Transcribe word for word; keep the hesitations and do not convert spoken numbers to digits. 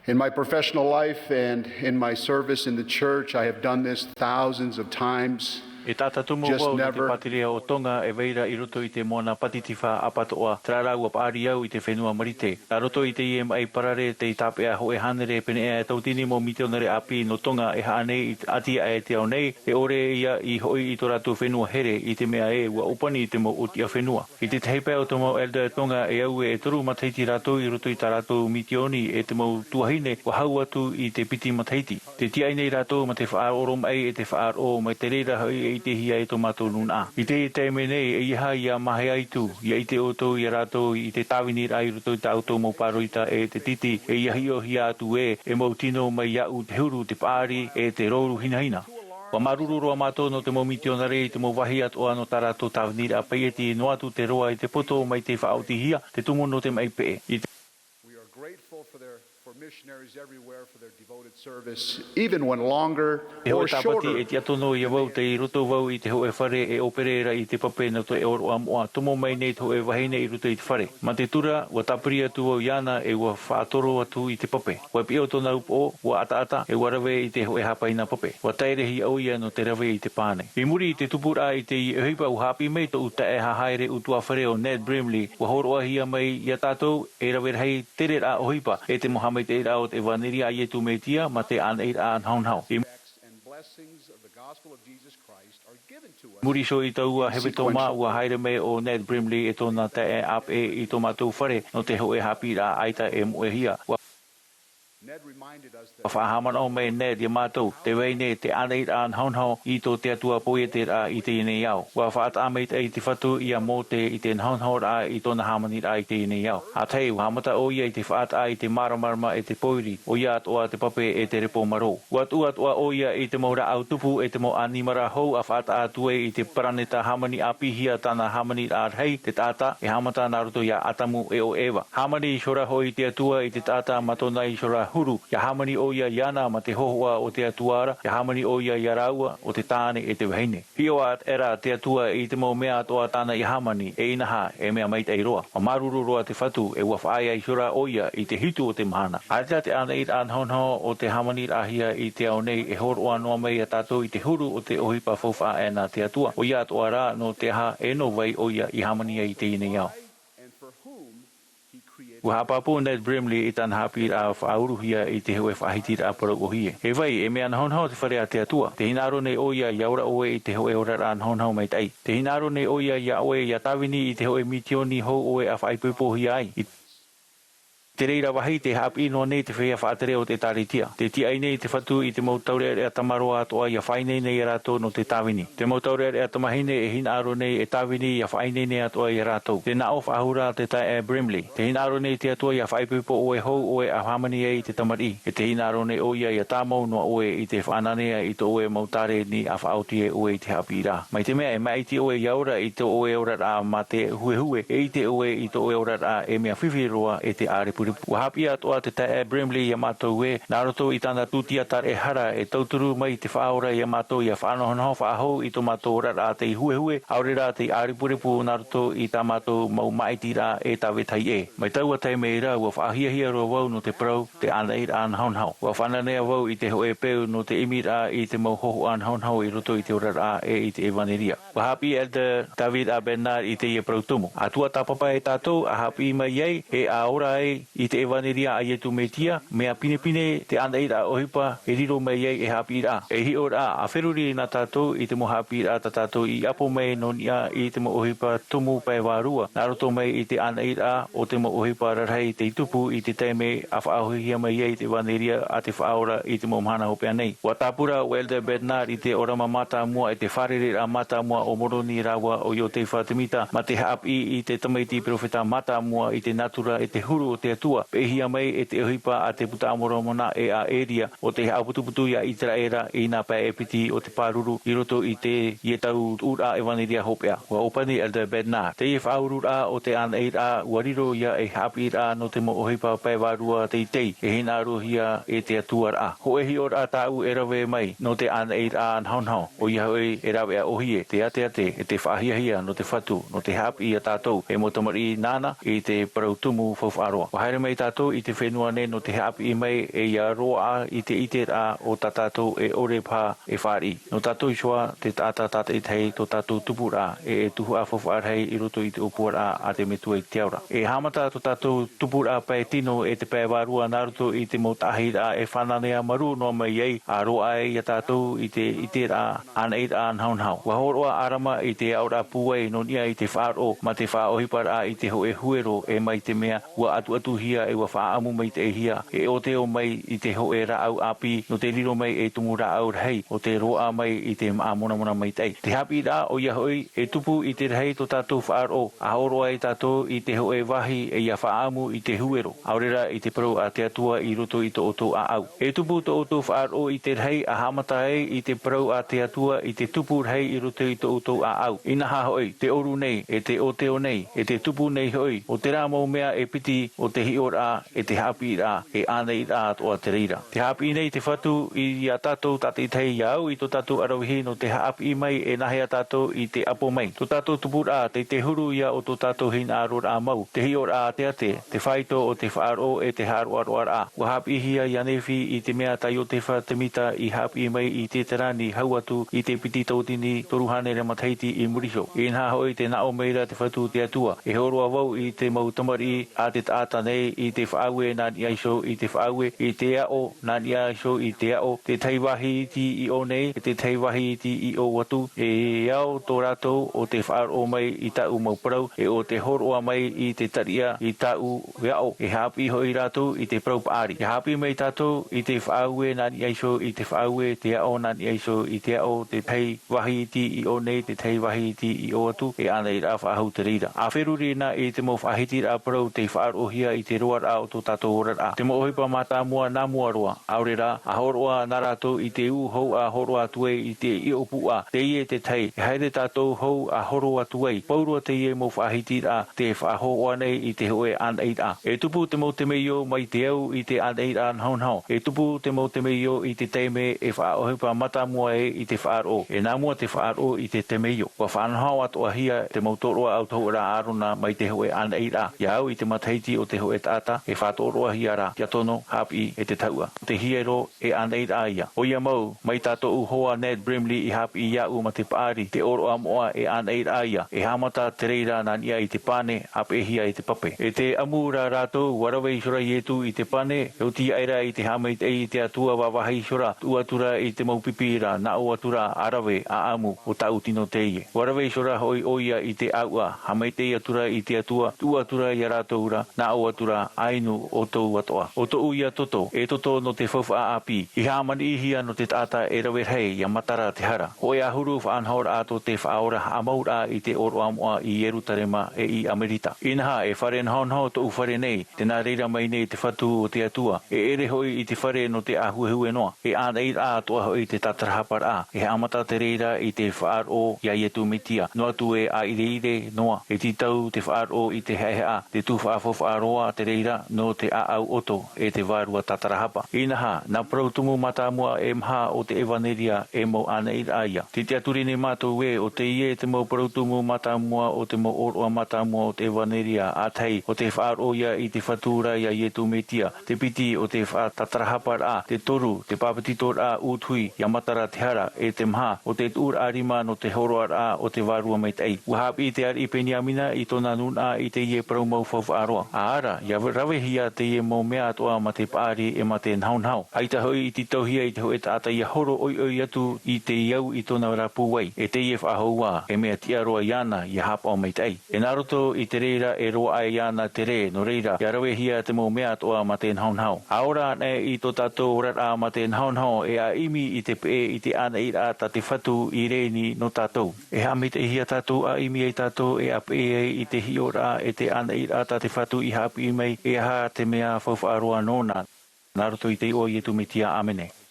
In my professional life and in my service in the church, I have done this thousands of times. E taʻata tumu Just vau i te never. Pātireia o Tonga e vai ra i roto i te moana Pātitifā ʻapatoʻa, terā rā ua paʻari au i te fenua Marite. Nā roto i teie maʻi parare tei tāpeʻa hōʻē hānere pēneiaʻe e tautini mau mitionare ʻāpī nō Tonga e haʻa nei i te ʻati aʻe te ao nei, e ʻore ia i hoʻi i tō rātou fenua here i te mea ē ua ʻōpani te mau ʻōtiʻa fenua. I te tahi pae o te mau elder Tonga e aue e toru matahiti rātou i roto i tā rātou mitioni e te mau tuahine ua hau atu i te piti matahiti. Tē tiaʻi nei rātou ma te faʻaroʻo maʻi e te faʻaroʻo mai te reira hoʻi e ʻitehia e tō mātou nūnaʻa. I te taime nei, ʻeiaha ia mahea atu, ia ʻite ʻoutou ia rātou i te tāviniraʻa i roto i tā ʻoutou mau pāroita e te titi, e ia hiʻohia atu ē, e mau tino mai iāʻu te huru, te paʻari, e te rōuru hinahina. ʻUa māuruuru roa mātou nō te mau mitionare i te mau vāhi atoʻa nō tā rātou tāviniraʻa paieti, noa atu te roa i te poto mai te faʻaotihia, te tumu nō te maʻi peʻe. I te We are grateful for their, for missionaries everywhere for their devoted service, even when longer E hōʻē or tāpati shorter. E tiʻa tonu ia vau tei roto vau i te hōʻē fare e ʻōpere ra i te pape nō te ʻōroʻa moʻa, tomo mai nei te hōʻē vahine i roto i te fare. Ma te tura, ua tāpiri atu vau iāna e ua faʻatoro atu i te pape. ʻUa piʻo tōna upoʻo, ʻua ʻataʻata, e ʻua rave i te hōʻē hāpaina pape. ʻUa taerehia ʻoia nō te rave i te pane. I muri i te tupuraʻa i teie ʻohipa ʻua haʻapiʻi mai tōʻu taeaʻe haere ʻutuāfare ʻo Ned Brimley, ʻua hōroʻahia mai ia tātou e rave rahi tereraʻa ʻohipa, e te mau haʻamaitaʻiraʻa o te ʻevanelia a Iesu Mesia, ma te ʻānaʻiraʻa nahonaho. I muri iho i taua hepetoma, ʻua haere mai ʻo Ned Brimley e tōna taeaʻe ʻāpeʻe i tō mātou fare nō te hōʻē haʻapiʻiraʻa ʻaita e moʻehia. ʻUa faʻahaʻamanaʻo mai Ned ia mātou, te vahine, te ʻānaʻiraʻa nahonaho i tō te Atua pōieteraʻa i teie nei ao. ʻUa faʻataʻa maitaʻi te Fatu ia Mōse i te nahonahoraʻa i tōna hāmaniraʻa i teie nei ao. ʻA tahi, ʻua haʻamata ʻoia i te faʻataʻa i te māramarama e te pōiri, ʻoia atoʻa te pape e te repo marō. ʻUa tuʻu atoʻa ʻoia i te mau rāʻau tupu e te mau ʻanimara hou ʻa faʻataʻa atu ai i te paraneta hāmani ʻāpīhia tāna hāmaniraʻa rahi, te taʻata, e haʻamata nā roto ia Atamu e ʻo Eva. Hāmani ihora hoʻi te Atua i te taʻata ma tōna ihora huru, ʻia hāmani ʻoia iāna ma te hōhoʻa o te Atua ra, ʻia hāmani ʻoia ia rāua, ʻo te tāne e te vahine. Hiʻo aʻera te Atua i te mau mea atoʻa tāna i hāmani, e inaha, e mea maitaʻi roa. ʻUa māuruuru roa te Fatu, e ʻua faʻaea ihora ʻoia i te hitu o te mahana. ʻAita te ʻānaʻiraʻa nahonaho o te hāmaniraʻahia i te ao nei e hōroʻa noa mai ia tātou i te huru o te ʻohipa faufaʻa aʻe nā te Atua. ʻOia atoʻa rā, nō te aha, e nō vai ʻoia i hāmani ai i teie nei ao. ʻUa haʻapāpū Ned Brimley i tāna haʻapiʻiraʻa faʻauruhia i te hōʻē faʻahitiraʻa parau ʻōhie. E vai, e mea nahonaho te fare a te Atua. Tē hinaʻaro nei ʻoia ia ora ʻoe i te hōʻē oraraʻa nahonaho maitaʻi. Tē hinaʻaro nei ʻoia ia ʻoe ia tāvini i te hōʻē mitioni hou ʻoe ʻa faʻaipoipohia ai. I te reira vāhi tē haʻapiʻi noa nei te feiā faʻatere o te ʻĒtārētia. Tē tiaʻi nei te Fatu i te mau taureʻareʻa tamaroa atoʻa ia faʻaineine ia rātou nō te tāvini. Te mau taureʻareʻa tamāhine e hinaʻaro nei e tāvini ia faʻaineine atoʻa ia rātou. Tē nā ʻō faʻahou ra te taeaʻe Brimley. Tē hinaʻaro nei te Atua ia faʻaipoipo ʻoe hou ʻoe ʻa hāmani ai i te tamariʻi. E tē hinaʻaro nei ʻoia ia tāmau noa ʻoe i te faʻananea i tō ʻoe mau tāreni ʻa faʻaoti ai ʻoe i te haʻapiʻiraʻa. Mai te mea e maʻiti ʻoe ia ora i tō ʻoe oraraʻa ma te huehue, e ʻite ʻoe i tō ʻoe oraraʻa e mea fifi roa e te ʻārepurepu. ʻUa haʻapiʻi atoʻa te taeaʻe Brimley ia mātou ē, nā roto i tāna tūtia tāraʻehara e tauturu mai te Faʻaora ia mātou ia faʻanahonaho faʻahou i tō mātou oraraʻa tei huehue, ʻaore rā tei ʻārepurepu nā roto i tā mātou mau māʻitiraʻa e tāvetahi ē. Mai taua taime ra, ʻua faʻahiahia roa vau nō te parau, te ʻānaʻiraʻa nahonaho. ʻUa faʻananea vau i te hōʻē peu nō te ʻimiraʻa i te mau hōhoʻa nahonaho i roto i te oraraʻa e i te ʻevanelia. ʻUa haʻapiʻi Elder David A. Bednar i teie parau tumu. ʻA tuatāpapa e tātou, ʻa haʻapiʻi mai ai, e ʻa ora ai i te ʻevanelia a Iesu Mesia, mea pinepine te ʻānaʻiraʻa ʻohipa e riro mai ai e haʻapiʻiraʻa. E hiʻo ra, ʻa feruri na tātou i te mau haʻapiʻiraʻa tā tātou i ʻapo mai nō niʻa i te mau ʻohipa tumu pae vārua, nā roto mai i te ʻānaʻiraʻa o te mau ʻohipa rarahi tei tupu i te taime ʻa faʻahoʻihia mai ai te ʻevanelia a te Faʻaora i te mau mahana hopeʻa nei. ʻUa tāpura ʻo Elder Bednar i te ʻōrama mātāmua e te fārereiraʻa mātāmua o Moroni rāua ʻo Iosepha Semita, ma te haʻapiʻi i te tamaiti perofeta mātāmua i te nātura e te huru o te Atua, peʻehia mai e te ʻohipa a te Buka a Moromona e a Eria, ʻo tei haʻaputuputu ia Iseraela i nā pae e piti o te pāruru i roto i teie tau tuʻuraʻa ʻevanelia hopeʻa. ʻUa ʻōpani Elder Bednar, teie faʻaururaʻa o te ʻānaʻiraʻa, ʻua riro ia ei haʻapiʻiraʻa nō te mau ʻohipa pae vārua teitei, e hinaʻarohia e te Atua ra. Hōʻē hiʻoraʻa tāʻu e rave mai nō te ʻānaʻiraʻa nahonaho, ʻoia hoʻi e rāveʻa ʻōhie, te ʻāteʻate, e te faʻahiahia nō te Fatu, nō te haʻapiʻi ia tātou, e mau tamariʻi nāna i te parau tumu faufaʻa roa. ʻUa Haere mai tātou i te fenua nei nō te haʻapiʻi mai e ia roaʻa i te ʻiteraʻa o tā tātou e ʻore paha e fāriʻi. Nō tātou iho ā te taʻata tātaʻitahi tō tātou tupuraʻa, e, e tuhaʻa faufaʻa rahi i roto i te ʻōpuaraʻa a te Metua i te ao ra. E haʻamata tō tātou tupuraʻa pae tino e te pae vārua nā roto i te mau taʻahiraʻa e fānanea marū noa mai ai, ʻa roaʻa ai ia tātou i te ʻiteraʻa ʻānaʻiraʻa nahonaho. ʻUa hōroʻa ʻĀrama i te aʻoraʻa pūai nō niʻa i te faʻaroʻo mā te faʻaʻohiparaʻa i te hōʻē huero, e mai te mea ʻua ʻatuʻatuhia e ʻua faʻaʻamu maitaʻihia e ʻōteo mai i te hōʻē rāʻau ʻāpī nō te riro mai ei tumu rāʻau rahi ʻo te roaʻa mai i te māʻa monamona maitaʻi. Te haʻapiʻiraʻa ʻoia hoʻi e tupu i te rahi tō tātou faʻaroʻo, ʻa hōroʻa ai tātou i te hōʻē vāhi e ia faʻaʻamu i te huero, ʻaore rā i te parau a te Atua i roto i tō ʻoutou ʻāʻau. E tupu tō ʻoutou faʻaroʻo i te rahi ʻa haʻamata ai i te parau a te Atua i te tupu rahi i roto i tō ʻoutou ʻāʻau. Inaha hoʻi, te ʻoru nei, e te ʻōteo nei, e te tupu nei hoʻi, ʻo terā mau mea e piti ʻo te hiʻoraʻa, e te haʻapiʻiraʻa, e ʻānaʻiraʻa atoʻa te reira. Te haʻapiʻi nei te Fatu ia tātou tātaʻitahi, ia au i tō tātou ʻaravihi nō te haʻapiʻi mai e nāhea tātou i te ʻapo mai. Tō tātou tupuraʻa, tei te huru ia o tō tātou hinaʻaroraʻa mau, te hiʻoraʻa teate, te faito o te faʻaroʻo e te haʻaroʻaroʻaraʻa. ʻUa haʻapiʻihia ia Nephi i te mea tā Iotefa Temita i haʻapiʻi mai i te terani hau atu i te piti tauatini toru hānere matahiti i muri iho. Inaha hoʻi tē nā ʻō mai ra te Fatu te Atua, e hōroʻa vau i te mau tamariʻi a te taʻata nei i te faʻaue nā niʻa iho i te faʻaue, i te aʻo nā niʻa iho i te aʻo, te tahi vāhi iti i ʻō nei, e te tahi vāhi iti i ʻō atu, e ao tō rātou ʻo te faʻaroʻo mai i tāʻu mau parau, e ʻo te hōroʻa mai i te tariʻa i tāʻu aʻo, e haʻapiʻi hoʻi rātou i te parau paʻari. E haʻapiʻi mai tātou i te faʻaue nā niʻa iho i te faʻaue, te aʻo nā niʻa iho i te aʻo, te tahi vāhi iti i ʻō nei, te tahi vāhi iti i ʻō atu, e ʻānaʻiraʻa faʻahou te reira. ʻA feruri na i te mau faʻahitiraʻa parau tei faʻaroʻohia i te roaraʻa o tō tātou oraraʻa. Te mau ʻohipa mātāmua nā mua roa, ʻaore rā, ʻa hōroʻa nā rātou i te ū hou ʻa hōroʻa atu ai i te ʻiʻo pūʻa, teie te tahi, e haere tātou hou ʻa horo atu ai. Pauroa teie mau faʻahitiraʻa tē faʻahoʻoa nei i te hōʻē ʻānaʻiraʻa. E tupu te mau temeio mai te au i te ʻānaʻiraʻa nahonaho. E tupu te mau temeio i te taime e faʻaʻohipa mātāmua ai i te faʻaroʻo. E nā mua te faʻaroʻo i te temeio. ʻUa faʻanaho atoʻahia te mau tōroʻa autahuʻaraʻa a ʻĀrona mai te hōʻē ʻānaʻiraʻa. Ia au i te matahiti o te hōʻē taʻata, e faʻatōroʻahia rā, ia tono, haʻapiʻi, e te tahuʻa. Te hiero, e ʻānaʻiraʻa ia. ʻOia mau, mai tā tōʻu hoa Ned Brimley i haʻapiʻi iāʻu mā te paʻari, te ʻōroʻa moʻa e ʻānaʻiraʻa ia, e haʻamata te reira nā niʻa i te pane, ʻāpeʻehia e te pape. E te ʻamu ra rātou, ʻua rave ihora Ietu i te pane, e oti aʻera i te haʻamaitaʻi i te Atua vāvāhi ihora, tuʻu atu ra i te mau pipi ra, nā ʻō atu ra, ʻa rave, ʻa ʻamu, ʻo tāʻu tino teie. ʻUa rave ihora hoʻi ʻoia i te ʻāuʻa, haʻamaitaʻi atu ra i te Atua, tuʻu atu ra ia rātou ra, nā ʻō atu ra, ʻa inu ʻoutou atoʻa. ʻO tōʻu ia toto, e toto nō te faufaʻa ʻāpī, i hāmaniʻihia nō te taʻata e rave rahi, ia matara te hara. Hōʻē ʻahuru faʻanahoraʻa tō te Faʻaora haʻamauraʻa i te ʻōroʻa moʻa i Ierutarema e i Amerita. Inaha, e fare nahonaho tōʻu fare nei, tē nā reira mai nei te Fatu o te Atua, e ʻere hoʻi i te fare nō te ʻāhuehue noa, e ʻānaʻiraʻa atoʻa hoʻi te tātarahaparaʻa, e haʻamata te reira i te faʻaroʻo ia Ietu Metia, noa atu e ʻāʻireʻire noa, e tītau te faʻaroʻo i te haʻehaʻa, te tuhaʻa faufaʻa roa te reira, nō te ʻāʻau ʻoto, e te vārua tātarahapa. Inaha, nā parau tumu mātāmua e maha o te ʻevaneria e mau ʻānaʻiraʻa ia. Te tiʻaturi nei mātou ē, ʻo teie te mau parau tumu mātāmua o te mau ʻōroʻa mātāmua o te ʻevaneria, ʻa tahi, ʻo te faʻaroʻo ia i te Fatu ra ia Ietu Metia, te piti ʻo te faʻatātarahaparaʻa, te toru, te pāpetitoraʻa ʻūtuhi, ia matara te hara, e te maha, ʻo te tuʻuraʻa rima nō te hōroʻaraʻa o te Vārua Maitaʻi. ʻUa haʻapiʻi te ariʻi Peniamina i tōna nūnaʻa i teie parau mau faufaʻa roa. ʻA ara, ia ravehia teie mau mea atoʻa mā te paʻari e mā te nahonaho. ʻAita hoʻi i tītauhia i te hōʻē taʻata ia horo ʻoiʻoi atu i te au i tōna ra pūai. E teie faʻahou ā, e mea tiʻa roa iāna ia haʻapaʻo maitaʻi. E nā roto i te reira e roaʻa iāna te rē, nō reira, ia ravehia te mau mea atoʻa mā te nahonaho. ʻA ora anaʻe i tō tātou oraraʻa mā te nahonaho, e ʻa ʻimi i te peʻe i te ʻānaʻiraʻa tā te Fatu i rēni nō tātou. E haʻamaitaʻihia tātou ʻa ʻimi ai tātou e ʻa peʻe ai i te hiʻoraʻa e te ʻānaʻiraʻa tā te Fatu i haʻapiʻi mai, e aha te mea faufaʻa roa nōna. Nā roto i te iʻoa o Ietu Metia, ʻāmene.